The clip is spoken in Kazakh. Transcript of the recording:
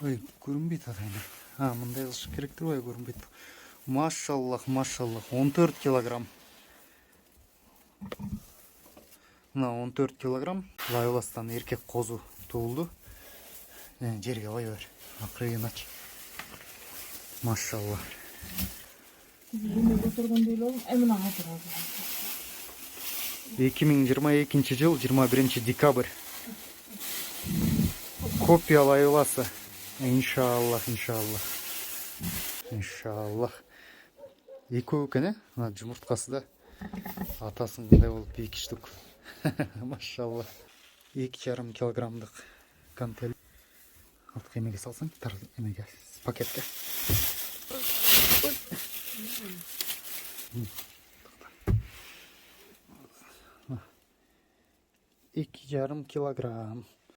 Ой, көрінбейт атайын. А, мындай кылыш керек турбайбы, көрүнбөйт. Машаллах, машаллах, 14 килограмм. Мына 14 килограмм. Лайластан эркек козу туулду. Жерге кое бер. Акырын ач. Машаллах. Эме көтөргөндөй эле болдум. Мына азыр азыр. 2022 жыл 21 декабрь. Копия лайласы. Иншаллах, иншаллах. Иншаллах. Экөө экен, э? Мына жумурткасы да атасындай болуп эки штук. Машаллах. 2,5 килограммдык гантель. Алтка эмеге салсаң, тар эмеге, пакетке. 2,5 килограмм.